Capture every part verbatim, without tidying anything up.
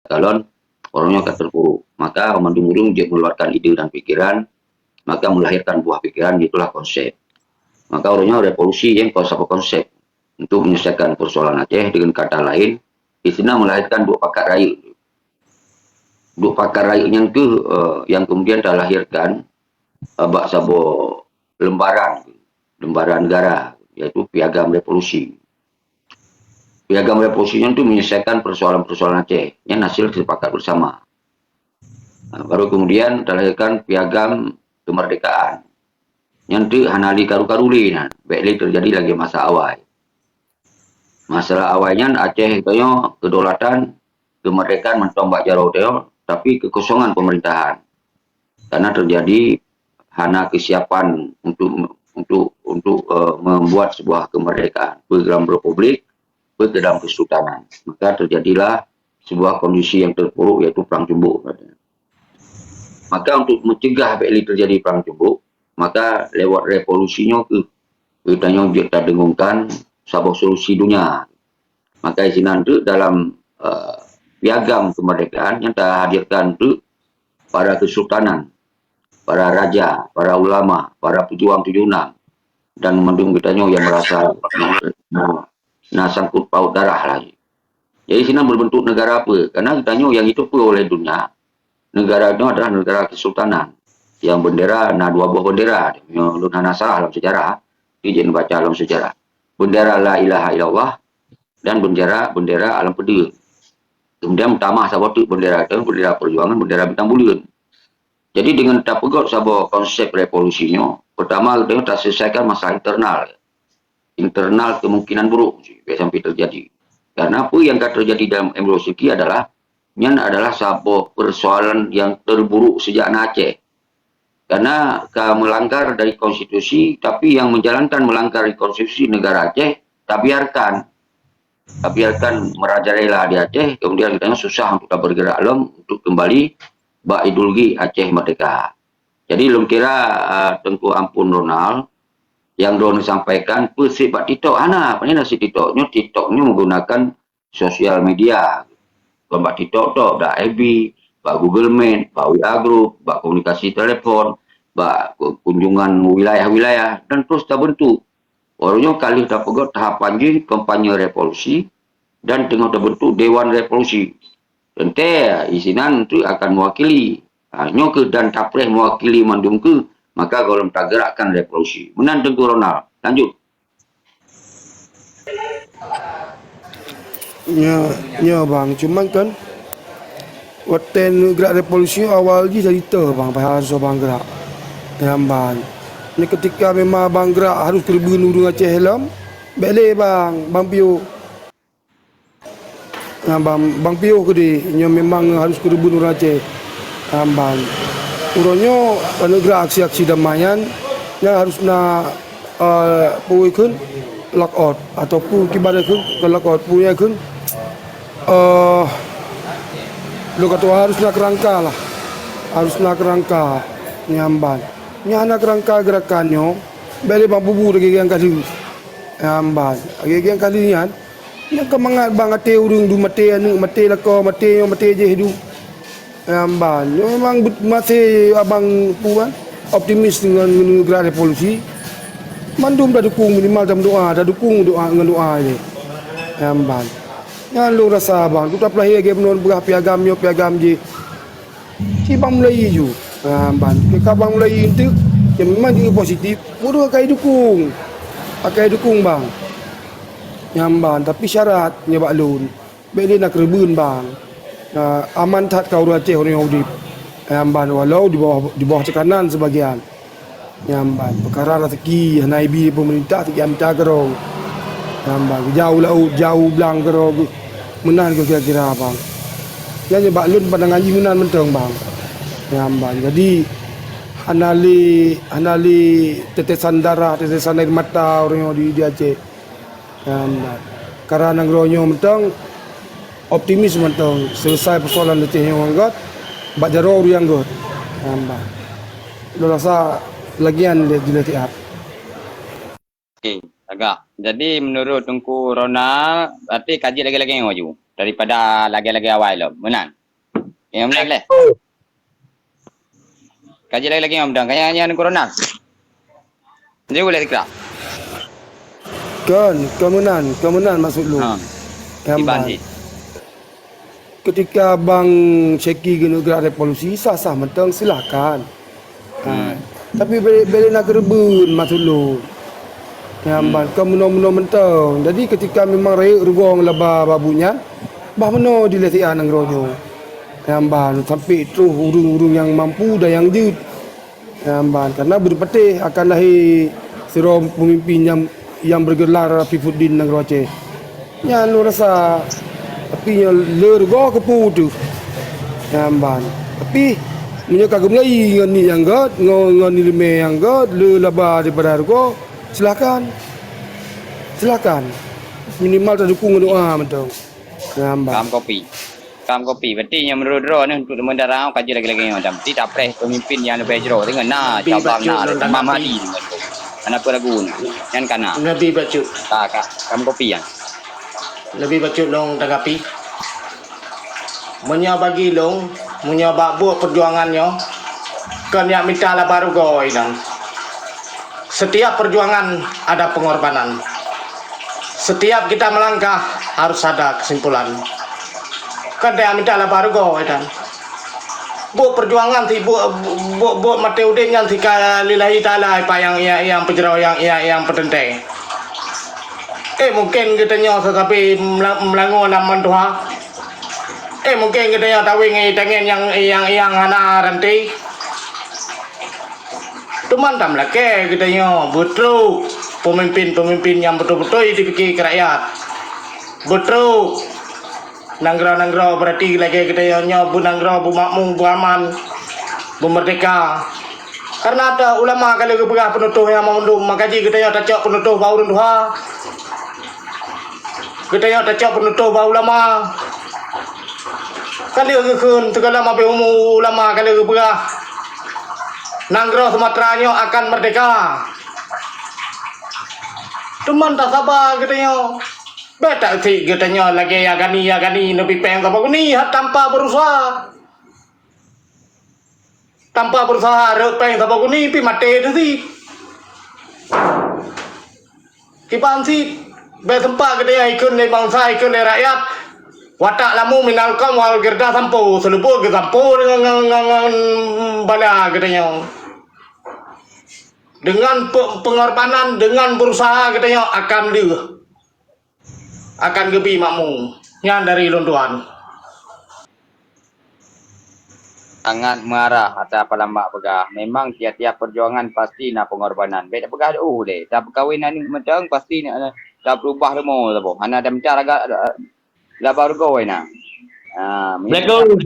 kalon, ureuëng nyoe ka teupuruk. Maka mandum ureuëng jeuet mengeluarkan ide dan pikiran, maka melahirkan buah pikiran, itulah konsep. Maka ureuëng nyoe revolusi nyang kon saboh konsep untuk menyelesaikan persoalan Aceh, dengan kata lain, di sini melahirkan duek pakat rayeuk. Duek pakat rayeuk nyan keuh, eh, yang kemudian talahirkan, eh, bak saboh lembaran, lembaran negara, yaitu Piagam Revolusi. Piagam Revolusi nyan tu menyelesaikan persoalan-persoalan Aceh. Nyan hasil sepakat bersama. Nah, baru kemudian talahirkan Piagam Kemerdekaan. Nyan tu hana lé karu-karu lé nyan. Bék lé terjadi lagi masa awai. Masalah awai nyan Aceh tanyoe kedaulatan, kemerdekaan mantong bak jaroe tanyoe, tapi kekosongan pemerintahan. Karena terjadi hana kesiapan untuk untuk untuk, eh, membuat sebuah kemerdekaan, baik dalam republik, baik dalam kesultanan. Maka terjadilah sebuah kondisi yang terpuruk, yaitu perang cumbuk. Maka untuk mencegah bék lé terjadi perang cumbuk, maka lewat revolusi nyoe keuh geutanyoe jeuet tadengungkan saboh solusi dunia. Maka isinan tu dalam, eh, piagam kemerdekaan yang tahadirkan tu para kesultanan, para raja, para ulama, para pejuang tujuh enam, dan mandum geutanyoe yang merasa na, na sangkut paut darah lagi. Jadi sinan berbentuk negara apa? Karena geutanyoe yang itu pun oleh dunia, negara itu adalah negara kesultanan. Yang bendera na dua buah bendera. Nyoe lôn hana salah dalam sejarah, ijin baca dalam sejarah. Bendera la ilaha illallah dan bendera bendera alam peudeueng. Kemudian tamah saboh teuk bendera itu, bendera perjuangan, bendera bintang buleuen. Jadi dengan tapeugöt saboh konsep revolusi nyoe, pertama geutanyoe taselesaikan masalah internal. Internal kemungkinan buruk bék sampai terjadi. Karena apa yang ka terjadi dalam Emro Siki adalah nyan adalah saboh persoalan yang terburuk sejak na Aceh. Karena ka melanggar dari konstitusi, tapi yang menjalankan melanggar konstitusi negara Aceh tabiarkan. Tabiarkan merajalela di Aceh, kemudian geutanyoe susah untuk bergerak lom untuk kembali bak ideologi Aceh Merdeka. Jadi lôn kira, ah, Teungku Ampon Ronald yang droeneuh sampaikan peue sit bak TikTok hana, pane na sit TikTok nyoe, TikTok nyoe menggunakan sosial media. Kon bak TikTok tok, bak F B, bak Google Meet, bak W A Group, bak komunikasi telepon, bak ku-, kunjungan wilayah-wilayah dan terus tabentuk. Ureuëng nyoe ka lheueh tapeugöt tahapan jih kampanye revolusi dan teungoh tabentuk Dewan Revolusi. Teuntée isinan tu akan mewakili. Ha, nyoe keuh dan tapreh mewakili mandum keuh, maka gohlom tagerakkan revolusi. Meunan Teungku Ronald. Lanjut. Nyo, nyo bang, cuman kan watée neugerak revolusi awal jih dari teu bang, padahal soe bang gerak. Lamban. Ni ketika memang bang gerak harus keureubeuen ureuëng Aceh lom, bék lé bang, bang piôh. Nah, bang, bang piôh keudeh, nyoe memang harus keureubeuen ureuëng Aceh. Lamban. Uroe nyoe neugerak aksi-aksi damai nyan, nyan harus na, eh, peue kheun, lockout ataupun kiban kheun, bukan lockout, peue kheun, eh, lôn kata harus na keurangka lah. Harus na keurangka nyamban. Nyan na keurangka geurakan nyoe, bék lé bang bubu lagée nyang ka lheueh. Nyamban. Lagée nyang ka lheueh nyan, nyang ka mangat bang até ureuëng du maté aneuëk, maté lakoe, maté nyoe, maté jéh du. Nyamban. Nyoe memang bet-, masih abang peue kan, optimis dengan neugerak revolusi. Mandum tadukung, minimal dalam doa, tadukung doa ngon doa ilée. Nyamban. Nyan lôn rasa bang, tu tapeulahé lagée bunoe peugah piagam nyoe, piagam jih. Ci bang mulai ju. Nyamban. Ketika bang mulai enteuk, ya memang jih positif, ureuëng akai dukung. Akai dukung bang. Nyamban, tapi syarat nyoe bak lôn. Bék lé na keureubeuen bang. Nah, aman that ka ureuëng Aceh ureuëng udeb. Nyamban, walau di bawah, di bawah tekanan sebagian. Nyamban, peukara raseuki hana ibi peumeurintah, seukian mita keudroe. Nyamban, geujak u laôt, jak u blang keudroe, meunan keu kira-kira bang. Nyan nyoe bak lôn pandangan jih meunan mantong bang. Nyamban, jadi hana lé, hana lé tetesan darah, tetesan air mata ureuëng nyoe di, di Aceh. Nyamban. Kara nanggroe nyoe mantong optimis mantong selesai persoalan Aceh nyoe ngon göt, bak jaroe ureuëng göt. Nyamban. Lôn rasa lagian lé jileh tiap. Okey, agak. Jadi menurut Teungku Ronald, berarti kaji lagi-lagi laju. daripada lagèe-lagèe awai lom. Meunan. Nyang meunan lé. Ka jeuet lagèe-lagèe nyoe mantong. Ka nyan, nyan corona. Jadi boleh dikira. Kon, kon meunan, kon meunan maksud lôn. Ha. Nyang Iban ban. Cit. Ketika Bang Syeki geuneuk gerak revolusi, sah-sah mantong, silakan. Ha. Hmm. Tapi bèk, bèk lé na keureubeuen maksud lôn. Nyang Hmm. ban, kon meunoe-meunoe mantong. Jadi ketika memang rayeuk rugoe ngon laba babu nyan, bah meunoe dilèe siat nanggroe nyoe. Nyang ban, sampai troh ureueng-ureueng nyang mampu dan nyang jeuet. Nyang ban, karena beuteupatéh akan lahé sidroe peumimpin nyang, nyang bergelar Pifuddin nanggroe Aceh. Nyan lôn rasa, tapi nyoe le rugoe keupeue teuh. Nyang ban. Tapi, meunyoe ka geumeulayi ngon niet nyang gèt, ngon, ngon ileumèe nyang gèt, le laba daripada rugoe, silakan. Silakan. Minimal tadukung ngon doa mantong. Nyang ban. Kam kopi. Kam kopi. Berarti nyang meunurot droeneuh untuk teuma darah ka jeuet lagèe-lagèe nyoe. Tapi tapreh peumimpin nyang leubeh jroh. Deungon na Nabi cabang bacut na, lôn Imam tanggapi. Mahdi deungon tu. Hana peue lagu nyoe. Nyan ka na. Nabi bacut. Ka, ka. Kam kopi nyan. Nabi bacut lôn tanggapi. Meunyoe bagi lôn, meunyoe bak buet peujuangan nyoe, kon jak mita laba rugoe inan. Setiap perjuangan ada pengorbanan. Setiap kita melangkah harus ada kesimpulan. Kon jak mita laba rugoe inan. Buet peujuangan si buet, buet, buet maté udép nyan si ka lillahi ta'ala, ipa nyang, nyang, nyang peujaroe, nyang, nyang, nyang peuteuntèe. Eh, mungken geutanyoe seusabe mela-, meulangoe lam meutuha. Eh, mungken geutanyoe taweng, eh, tangen nyang, nyang, nyang hana ranté. Teuma tameulakèe geutanyoe beutrok peumimpin-peumimpin nyang beutôi-beutôi jipike keu rakyat. Beutrok nanggroe-nanggroe, berarti lagèe geutanyoe nyoe beunanggroe, beumakmu, beuaman, beumeurdeka. Karena ata ulama ka lheueh geupeugah peunutoh nyang mandum, maka jih geutanyoe tacok peunutoh bak ureueng tuha. Geutanyoe tacok peunutoh bak ulama. Ka lheueh geukheun sigohlom abéh umu ulama ka lheueh geupeugah, nanggroe Sumatera nyoe akan meurdeka. Teuma tasaba geutanyoe. Bèk taeutik geutanyoe lagèe ya gani, ya gani neubi pèng saboh guni that tanpa berusaha. Tanpa berusaha rhot pèng saboh guni pih maté teuh sit. Kiban sit, bèk seumpat geutanyoe ikheun lé bansa, ikheun lé rakyat. Watak lamu minal kaum wal girda sampoe, seuleubu geusampoe deungon, ngon, ngon, ngon bala geutanyoe. Deungon pe-, peungorbanan, deungon berusaha geutanyoe akan deuh. Akan geubi makmu. Nyan dari lôn tuan. Sangat meuarah ata Palambak peugah. Memang tiap-tiap peujuangan pasti na peungorbanan. Bèk tapeugah deuh lé. Tapeukawen aneuk mantong pasti na, na, tapeurubah rumoh saboh. Hana tamita lagak, laba rugoe na. Ha, Assalamualaikum.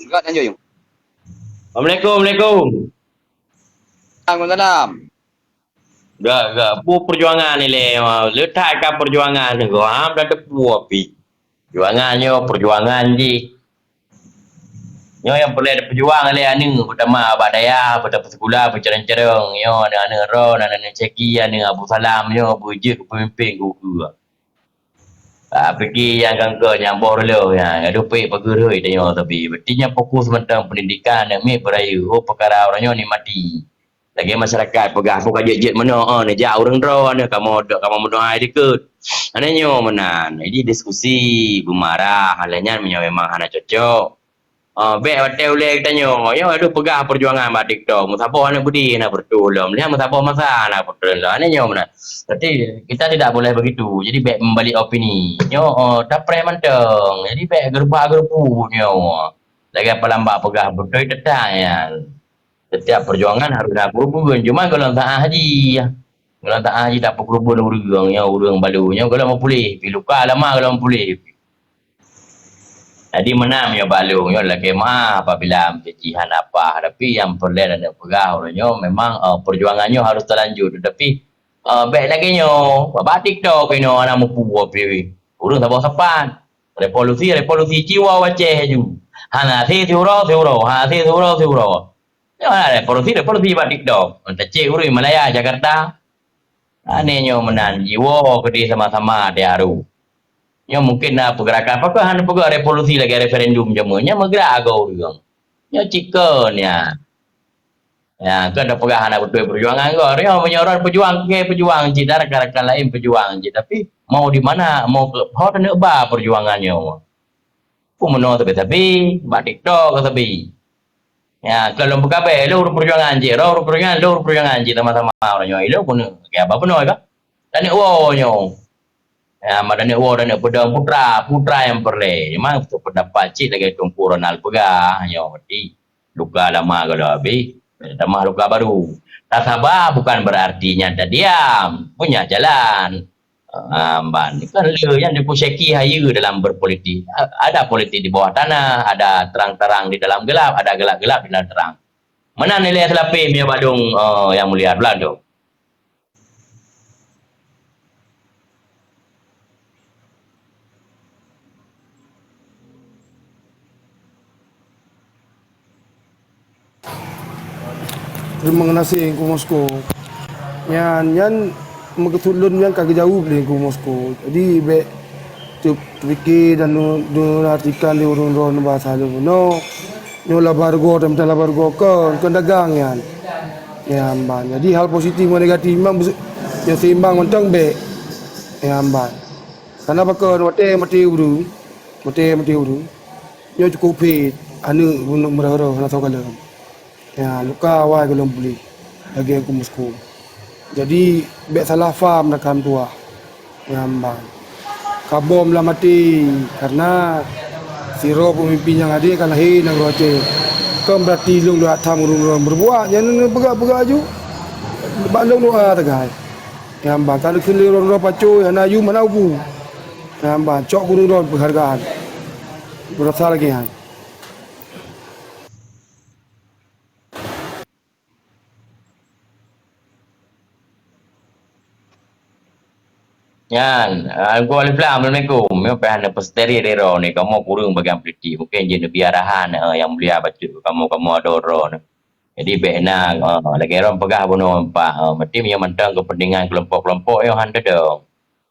Got lanjut, Yung. Assalamualaikum, assalamualaikum. Waalaikumsalam. Dah, dah. Peue peujuangan ilèe, ha, le that ka peujuangan nyoe, ha, dah teupeue pih. Peujuangan nyoe, peujuangan jih. Nyoe nyang peureulèe peujuang lé aneuk, peutama bak dayah, beutapeuseukula, beucarông-carông. Nyoe aneuk-aneuk droe, aneuk-aneuk Syeki, aneuk Abu Salam, nyoe beujeuet keu peumimpén keu ukeue. Ah, pike nyang gangga nyang boh reuleu nyan, aduh pek pageurhoi tanyoe sabe. Berarti nyan fokus mantong pendidikan, aneuk miet beurayeuk, oh, peukara uroe nyoe nikmati. Lagèe masyarakat peugah, "Peue ka jeuet-jeuet meunoe, oh, neujak ureueng droe, aneuk kamoe dok, kamoe meudoa dikeue." Aneuk nyoe meunan. Jadi diskusi, beumarah, alah nyan meunyoe memang hana cocok. Ah, bèk watèe ulèe geutanyoe, nyoe aduh peugah peujuangan bak TikTok. Meusaboh aneuk beudé hana peureutôh lom. Nyan meusaboh masa hana peureutôh lom. Aneuk nyoe meunan. Berarti kita tidak boleh begitu. Jadi bèk membalik opini. Nyoe, oh, tapreh mantong. Jadi bèk geurubah-geureubu nyoe. Lagèe Palambak peugah, beutôi teutap nyan. Setiap perjuangan harus ada keureubeuen. Cuma gohlom saát haji, gohlom saát haji tapeukeureubeuen ureueng, nyoe ureueng balo. Nyoe gohlom puléh pih, luka lama gohlom puléh pih. Jadi meunan nyoe balo, nyoe lakèe meu'ah apabila meujanji hana paih. Tapi nyang peureulèe lôn peugah uroe nyoe memang, eh, perjuangan nyoe harus talanjut. Tetapi, eh, bèk lagèe nyoe, bak TikTok inoe hana mupu pih. Ureueng saboh sapat. Revolusi, revolusi, jiwoe u Aceh laju. Hana hase siuroe, siuroe, hana hase siuroe, siuroe. Nyoe na revolusi, revolusi bak TikTok. Tacék ureueng Malaya, Jakarta. Aneuk nyoe meunan, jiwoe keudéh sama-sama di aru. Nyoe mungkin na pergerakan, pakon hana peugah revolusi lagèe referendum jameun. Nyoe meugerak agoe ureueng. Nyoe cit kon nyan. Ya, kon tapeugah hana beutôi peujuangan gob. Nyoe meunyoe droe peujuang, oke, peujuang cit, dan rakan-rakan laén peujuang cit. Tapi mau di mana, mau keu ho taneuk ba peujuangan nyoe. Peue meunoe sabe-sabe, bak TikTok ka sabe. Ya, kalau lôn peugabeh, lôn ureueng peujuangan cit, droe ureueng peujuangan, lôn ureueng peujuangan cit, sama-sama uroe nyoe. Ilôn keuneuk, ya, ba peunoh ka? Taneuk woe nyoe. Ya, ma taneuk woe, taneuk peudong putra, putra nyang peureulèe. Memang seupendapat cit lagèe Teungku Ronald peugah, nyoe berarti luka lama gohlom habéh, tamah luka baru. Tasaba bukan berarti nyan tadiam, punya jalan. Ah, ban, kan le nyan Teungku Syeki hayeue dalam berpolitik. A-, ada politik di bawah tanah, ada terang-terang di dalam gelap, ada gelap-gelap di dalam terang. Meunan ilèe seulapeh meunyoe bak lôn, eh, Yang Mulia Abdullah tu. Terima kasih Teungku Moskow. Nyan, nyan meukeusut lôn nyan ka geujaweueb lé Teungku Moskow. Jadi bèk teupike dan nu-, nu-, artikan di ureueng droe bahasa lôn. No, nyoe laba rugoe, teuntang laba rugoe kon, kon dagang nyan. Nyan ban. Jadi hal positif ngon negatif memang beu-, ya seimbang mantong bèk. Nyan ban. Karena pakon watèe maté ureueng, watèe maté ureueng, nyoe cukup phét, aneuk bunoe meurah-rah hana soe kalon. Ya, luka awai gohlom puléh lagèe Teungku Moskow. Jadi bèk salah faham rakan tuha. Nyan ban. Ka bom lam até karena sidroe peumimpin nyang adé ka lahé nanggroe Aceh. Kon berarti lôn lheueh tham ureueng-ureueng berbuat, nyan peugah-peugah aju. Bak lôn doa sagai. Nyan ban, ka neukheun lé droe-droe pacoe hana yum hana upu. Nyan ban, cok keu droe-droe penghargaan. Beurasa lagèe nyan. Nyan, ah, Teungku Alif Lam, assalamualaikum. Nyoe pih hana peuseuti di droe ni, kamoe kureueng bagian politik. Mungkin jih neubi arahan, eh, Yang Mulia bacut kamoe, kamoe adoe droe ni. Jadi bèk na, eh, lagèe droe peugah bunoe empat, eh, meusti meunyoe mantong kepentingan kelompok-kelompok nyoe han teudeung.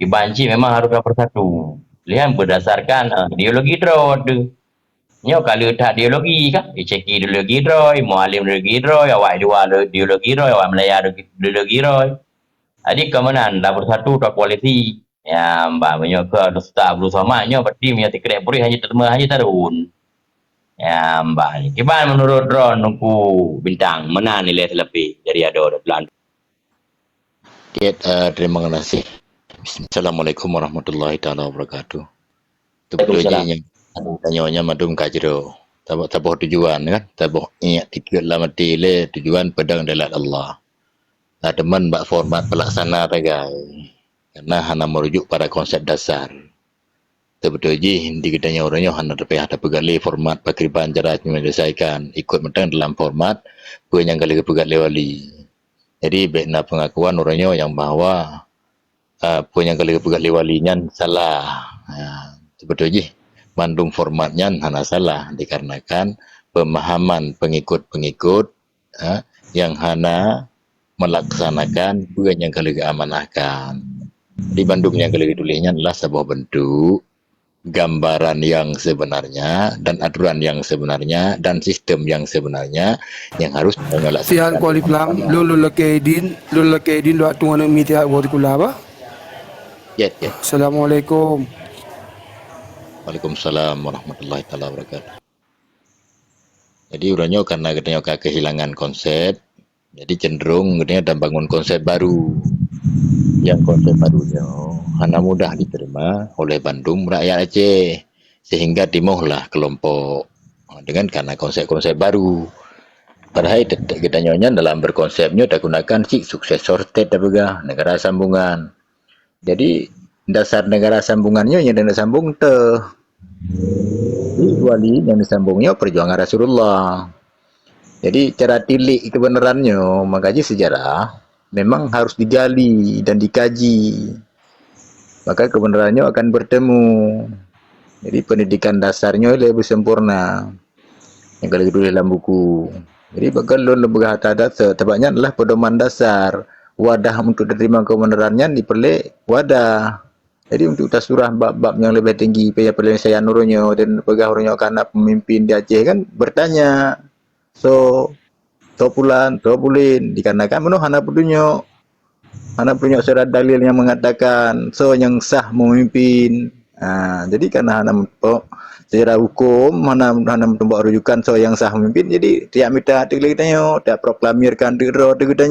Kiban cit memang harôh tapeusatu. Lian berdasarkan, eh, ideologi droe tu. Nyoe ka le that ideologi kan? Syeki ideologi droe, Mualem ideologi droe, awak dua ideologi droe, awak Malaya ideologi droe. Jadi keu meunan tapeusatu, takoalisi. Ya, bah meunyoe keu Ustaz Abdul Somad nyoe berarti meunyoe sikrek puréh hana teuma hana tarun. Ya, bah kiban menurut droe Teungku Bintang, meunan ilèe seulapeh dari adoe dan Oke, eh, terima kasih. Assalamualaikum warahmatullahi taala wabarakatuh. Beutôi jih nyan, tanyoe nyan mandum ka jroh. Saboh, saboh tujuan kan, saboh iktikeut lam até lé tujuan peudong dalat Allah. Nah, teuma bak format pelaksana sagai. Karena hana merujuk pada konsep dasar. Teubeutôi jih, di geutanyoe uroe nyoe hana teupiah tapeugah lé format pakriban cara menyelesaikan, ikot mantong dalam format peue nyang ka lheueh geupeugah lé wali. Jadi, bèk na peungakuan uroe nyoe nyang bahwa, a, peue nyang ka lheueh geupeugah lé wali nyan salah. A, teubeutôi jih, mandum format nyan hana salah dikarenakan pemahaman pengikut-pengikut, a, nyang hana melaksanakan peue nyang ka lheueh geuamanahkan. Jadi, bandum nyang ka lheueh geutuléh nyan adalah saboh bentuk gambaran yang sebenarnya dan aturan yang sebenarnya dan sistem yang sebenarnya yang harus tanyoe laksanakan. Sihan Teungku Alif Lam, lôn, lôn lakèe idin, lôn lakèe idin lôn tuan aneuk mi tiak boh sikula bah. Ya, ya. Assalamualaikum. Waalaikumsalam warahmatullahi taala wabarakatuh. Jadi, uroe nyoe karena geutanyoe ka kehilangan konsep, jadi cenderung geutanyoe tabangun konsep baru. Nyang konsep baru nyoe hana mudah diterima oleh bandum rakyat Aceh, sehingga timohlah kelompok dengan karena konsep-konsep baru. Padahai tet-, geutanyoe nyan dalam berkonsep nyoe tagunakan cit suksesor state tapeugah, negara sambungan. Jadi, dasar negara sambungan nyoe nyang neusambong teuh. Jadi, wali nyang neusambong nyoe perjuangan Rasulullah. Jadi, cara tilik kebenaran nyoe, maka jih sejarah memang harus digali dan dikaji. Maka kebenaran nyoe akan bertemu. Jadi, pendidikan dasar nyoe lé beusempurna. Nyang ka lheueh geutuléh lam buku. Jadi, bak lôn lôn peugah ata dasar, sabab nyan adalah pedoman dasar. Wadah untuk diterima kebenaran nyan diperlée wadah. Jadi untuk tasurah bab-bab nyang leubeh tinggi, penyelesaian uroe nyoe dan peugah uroe nyoe ka na pemimpin di Aceh kan bertanya, so, so pulan, so pulin, dikarenakan meunoe hana peutunyok. Hana peutunyok surat dalil nyang mengatakan so nyang sah memimpin. Ha, jadi karena hana meutunyok secara hukum, hana, hana meutunyok rujukan so nyang sah memimpin, jadi tiap mita teuk lé geutanyoe, tiap proklamirkan teuk droe teuk geutanyoe.